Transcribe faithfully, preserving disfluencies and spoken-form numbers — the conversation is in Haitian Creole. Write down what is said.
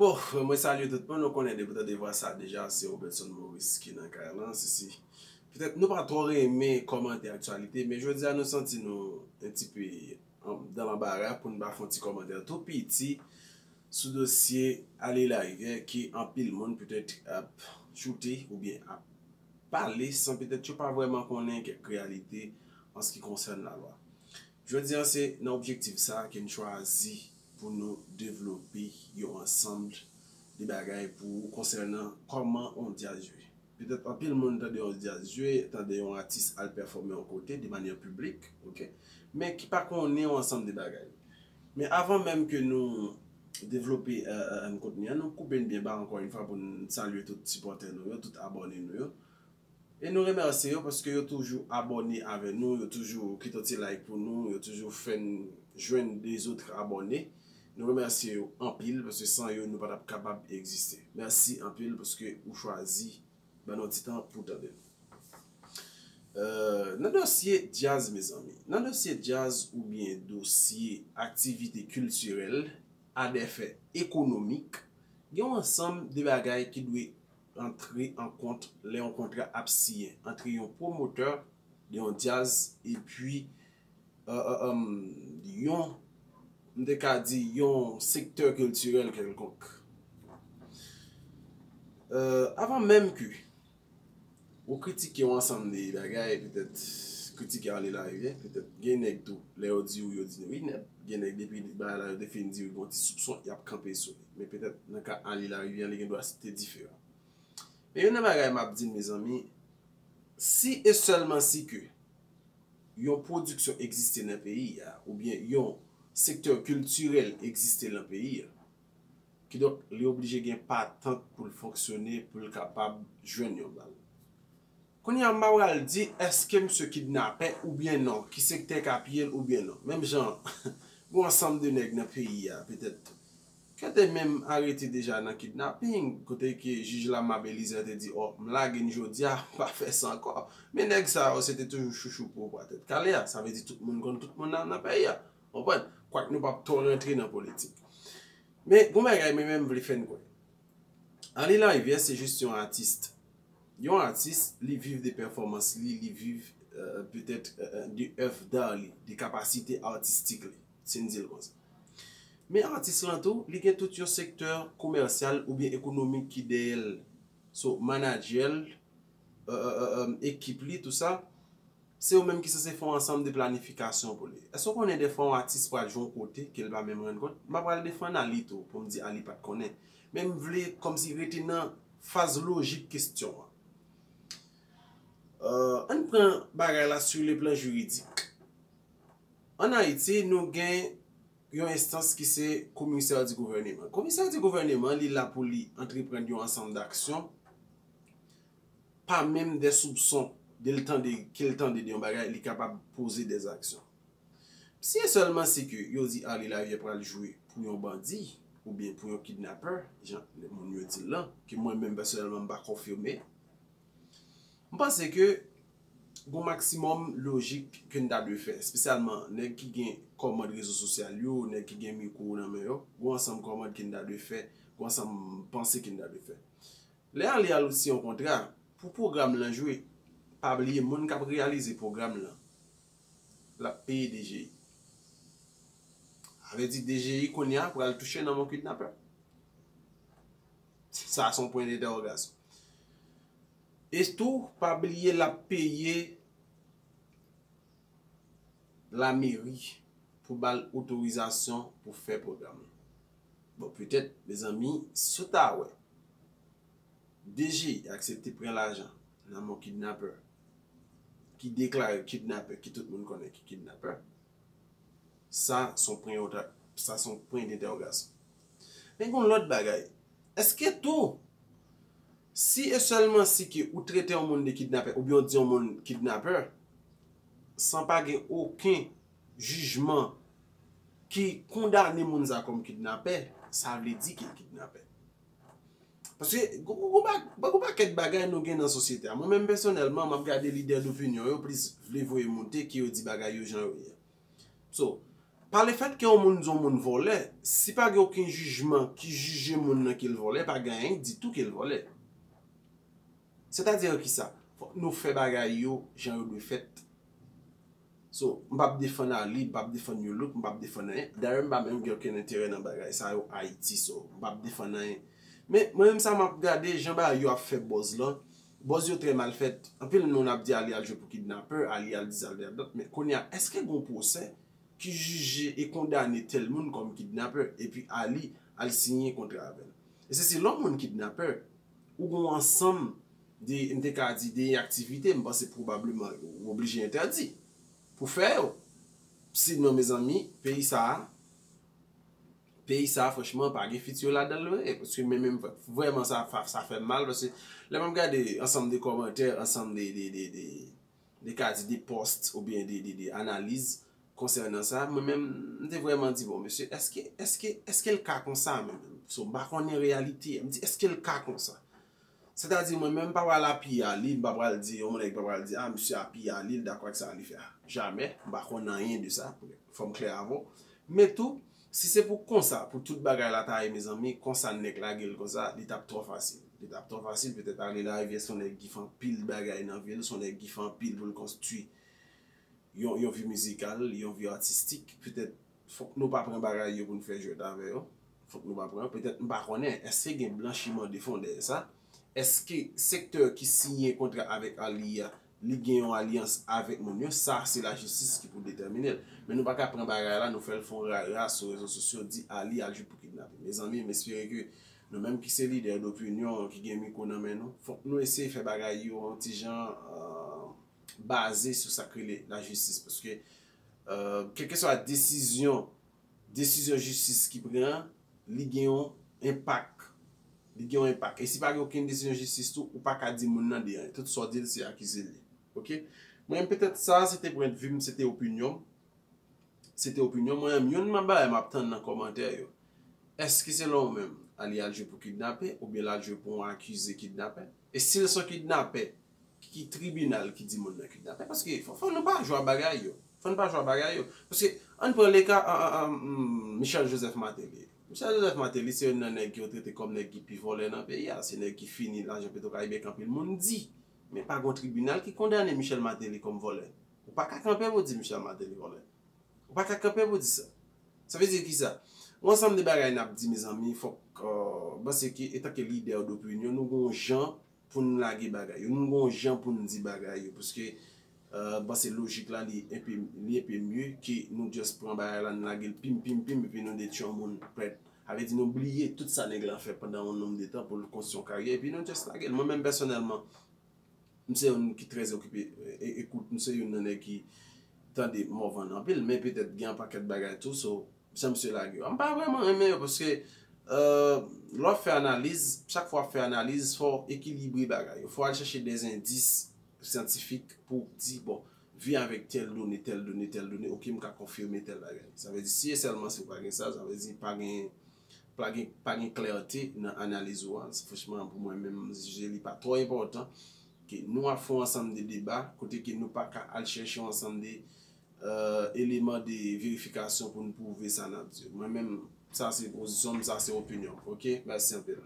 Bon, mwen salye tout moun, nou konnen depi w tande vwa sa deja, se Robertson Maurice ki nan kay lan, si, si. Petèt nou pa twò renmen kòmante aktyalite, men jodi a nou santi nou un petit peu, um, dans l'embarras pou n ba fè yon ti kòmantè tou piti sou dosye Ale Larivière ke anpil moun petèt ap choute oubyen ap pale san petèt yo pa vrèman konnen kèk reyalite an se ki konsène lalwa. Jodi a se nan objektif sa ke n chwazi pou nou devlope yon ansanm de bagay pou konsènan kòman yon djaz jwe. Petèt anpil moun tande yon djaz jwe, tande yon atis al pèfòme yon kote de manyè piblik, oke? Men ki pa konnen yon ansanm de bagay. Men avan menm ke nou devlope, euh, euh, kontni an, nou koupe n byen ba ankò yon fwa pou n salye tout sipòtè nou yo, tout abòne nou yo. E nou remèsye yo paske yo toujou abòne avè nou, yo toujou kite yon ti like pou nou, yo toujou fè n jwenn de zòt abòne. Nou remèsye yo anpil paske san yo nou pa t ap kapab egziste. Mèsi anpil paske ou chwazi ban nou ti tan pou tande nou. Euh, nan dosye djaz, mezanmi, nan dosye djaz oubyen dosye aktivite kiltirèl a dè fè ekonomik, gen yon ansanm de bagay ki dwe antre an kont lè yon kontra ap siyen antre yon pwomotè de yon djaz epi, euh, euh, euh, yon, m te ka di, yon sektè kiltirèl kèlkonk. Euh, avan menm ke ou kritike yon ansanm de bagay, petèt kritike Ale Larivière, petèt gen nèg tou, lè yo di w, yo di wi nèt, gen nèg depi bagay la yo te fin di w, gen yon ti soupson, y ap kanpe sou li. Men petèt nan ka Ale Larivière, li gen dwa te diferan. Men youn nan bagay m ap di n, mezanmi, si e sèlman si ke yon pwodiksyon egziste nan peyi a, oubyen yon sektè kiltirèl egziste nan peyi a, kidonk, li oblije gen patant pou l fonksyone, pou l kapab jwenn yon bal. Kounye a, m pa pral di èske misye kidnapè oubyen non, ki sektè k apiye l oubyen non. Menm jan, gen yon ansanm de nèg nan peyi a, petèt, ke te menm arete deja nan kidnaping, kote ke jij la, Mab Elizer, te di, o, m lage n jodi a, pa fè sa ankò. Men nèg sa yo, se te toujou chouchou pou ou pran tèt kale a. Sa vle di tout moun konn tout moun nan, nan peyi a. Konprann? Kwak nou p ap twò rantre nan politik. Men, gon bagay, mwen menm vle fè n kwè. Ale Larivière se jis yon atis. Yon atis, li viv de pèfòmans li, li viv, euh, petèt, euh, euh, de èv d'art li, de kapasite atistik li, si n di l konsa. Men atis lan tou, li gen tout yon sektè komèsyal oubyen ekonomik ki dèyè l. So, manadjè l, euh, euh, euh, euh, ekip li, tou sa, se yo menm ki sanse fè yon ansanm de planifikasyon pou li. Èske w konnen dèfwa yon atis pral jwe yon kote ke l pa menm rann kont? M pa pral defann Ali tou pou m di Ali pa t konnen. Men m vle kòmsi rete nan faz lojik kesyon an. Euh, ann pran bagay la sur le plan juridik. Ann Ayiti, nou gen yon enstans ki se komisè di gouvèneman. Komisè di gouvèneman, li la pou li antreprann yon ansanm d'aksyon pa menm de soupson de l tande, ke l tande de yon bagay, li kapab poze de aksyon. Si e sèlman si ke yo di Ale Larivière pral jwe pou yon bandi, oubyen pou yon kidnapè, jan moun yo di l lan, ke mwen menm pèsonèlman m pa konfime, m panse ke gon maksimòm lojik ke n ta dwe fè, espesyalman nèg ki gen kòmand rezo sosyal yo, nèg ki gen mikwo nan men yo, gon ansanm kòmand ke n ta dwe fè, gon ansanm panse ke n ta dwe fè. Lè Ale al siyen yon kontra, pou pwogram lan jwe, pa bliye moun k ap reyalize pwogram lan, l ap peye D G I. Sa vle di D G I kounye a pral touche nan men kidnapè. Sa se yon pwen dentèwogasyon. E tou, pa bliye l ap peye lameri pou ba l otorizasyon pou fè pwogram lan. Bon, petèt, mezanmi, si w ta wè D G I aksepte pran lajan nan men yon kidnapè ki deklare kidnapè, ke tout moun konnen ki kidnapè, sa se yon pwen, sa se yon pwen dentèwogasyon. Men gen yon lòt bagay. Èske tou, si e sèlman si ke ou trete yon moun de kidnapè, oubyen ou di yon moun kidnapè, san pa gen okenn jijman ki kondane moun sa kòm kidnapè, sa vle di ke l kidnapè. Paske gwo, gwo, gwo pa-, gwo pakèt bagay nou gen nan sosyete a. Mwen menm pèsonèlman, m ap gade lidè dopinyon yo plis vle voye moute ke yo di bagay yo jan yo ye. So, Pa lefèt ke yon moun di yon moun vòlè, si pa gen okenn jijman ki jije moun nan ke l vòlè, pa gen anyen ditou ke l vòlè. Sètadi ki sa? Fòk nou fè bagay yo jan yo dwe fèt. So, m p ap defann Ali, m p ap defann U-Look, m p ap defann anyen. Dayè, m pa menm gen okenn enterè nan bagay sa yo Ayiti, so, m p ap defann anyen. Men, mwen menm sa m ap gade, jan bagay yo ap fè buzz lan, buzz yo trè mal fèt. Anpil moun ap di Ali al jwe pou kidnapè, Ali al di sa, al di sa, men kounye a, èske gen yon pwosè ki jije e kondane tèl moun kòm kidnapè, epi Ali al siyen kontra avè l? E se si lè yon moun kidnapè, ou gen yon ansanm de, m te ka di, de aktivite, m panse pwobableman ou oblije entèdi pou fè yo. Sinon, mezanmi, peyi sa a, peyi sa a, franchman, pa gen fiti ladan l vre. Paske men menm, vrèman, sa, sa, sa fè m mal, paske lè m ap gade ansanm de kòmantè, ansanm de, de, de, de, de ka di de post oubyen de, de, de analiz konsènan sa, mwen menm, m te vrèman di, bon, mesye, èske, èske, èske l ka konsa menm? So, m pa konnen reyalite a. M di, èske l ka konsa? Sètadi, mwen menm, m pa pral apiye Ali, m pa pral di, yon nèg pa pral di, a, misye apiye Ali, l dakò ak sa Ali fè a. Jamè, m pa konn anyen de sa, fò m klè avè w. Men tou, si se pou konsa, pou tout bagay la ta ye, mezanmi, konsa nèg lage l konsa, li t ap twò fasil. Li t ap twò fasil, petèt Ali Larivière se yon nèg ki fè anpil bagay nan vi l, se yon nèg ki fè anpil pou l konstwi yon, yon vi mizikal, yon vi atistik. Petèt, fòk nou pa pran bagay yo pou n fè jwèt avè yo. Fòk nou pa pran. Petèt, m pa konnen, èske gen blanchiman de fon dèyè sa? Èske sektè ki siyen kontra avèk Ali a, li gen yon alyans avèk moun yo? Sa, se lajistis ki pou detèmine l. Men nou pa ka pran bagay la, nou fè l fè yon rara sou rezo sosyo, di Ali al jwe pou kidnape. Mezanmi, m espere ke nou menm ki se lidè dopinyon, ki gen mikwo nan men nou, fòk nou eseye fè bagay yo yon ti jan, euh, baze sou sa k rele lajistis. Paske, euh, kèlkeswa desizyon, desizyon jistis ki pran an, li gen yon enpak. Li gen yon enpak. E si pa gen okenn desizyon jistis tou, ou pa ka di moun nan de anyen. Tout sa w di l, se akize l ye. Oke? Mwen, petèt sa, se te pwennvi m, se te opinyon m. Se te opinyon mwen, youn nan bagay m ap tann nan kòmantè yo. Èske selon ou menm, Ali al jwe pou kidnapè oubyen l al jwe pou yon akize kidnapè? E si l se yon kidnapè, ki tribinal ki di moun nan kidnapè? Paske fò, fò nou pa jwe ak bagay yo. Fò nou pa jwe ak bagay yo. Paske, ann pran leka, an, an, an, mm, Michel Joseph Martelly. Michel Joseph Martelly se youn nan nèg ki yo trete kòm nèg ki pi vòlè nan peyi a. Se nèg ki fini lajan Petro Caribe ke anpil moun di. Men pa gen yon tribinal ki kondane Michel Martelly kòm vòlè. Ou pa ka kanpe pou di Michel Martelly vòlè. Ou pa ka kanpe pou di sa. Sa vle di ki sa? Yon ansanm de bagay n ap di, mezanmi, fòk, euh, m panse ke, etanke lidè dopinyon, nou gen yon jan pou n lage bagay yo. Nou gen yon jan pou n di bagay yo. Paske, euh, m panse lojik la, li enpe, li enpe mye ke nou just pran bagay la, n lage l pim, pim, pim, epi nou detwi yon moun prèt. Sa vle di nou bliye tout sa nèg la fè pandan yon nonb de tan pou l konstwi yon karyè, epi nou just lage l. Mwen menm, pèsonèlman, m se youn ki trè okipe, e, e, ekout, m se youn nan nèg ki tande Morvan anpil, men petèt gen yon pakèt bagay tou, so, jan misye lage yo. M pa vrèman renmen yo, paske, euh, lè w ap fè analiz, chak fwa w ap fè analiz, fò w ekilibre bagay yo. Fò w al chèche de endis syantifik pou w di, bon, vin avèk tèl done, tèl done, tèl done, oke, m ka konfime tèl bagay. Sa vle di, si e sèlman si w pa gen sa, sa vle di pa gen, pa gen, pa gen klète nan analiz ou a. Franchman, pou mwen menm, m jije li pa twò enpòtan ke nou ap fè yon ansanm de deba, kote ke nou pa ka al chèche yon ansanm de, euh, eleman de verifikasyon pou n pwouve sa n ap di yo. Mwen menm, sa se pozisyon m, sa se opinyon m. Oke? Mèsi anpil.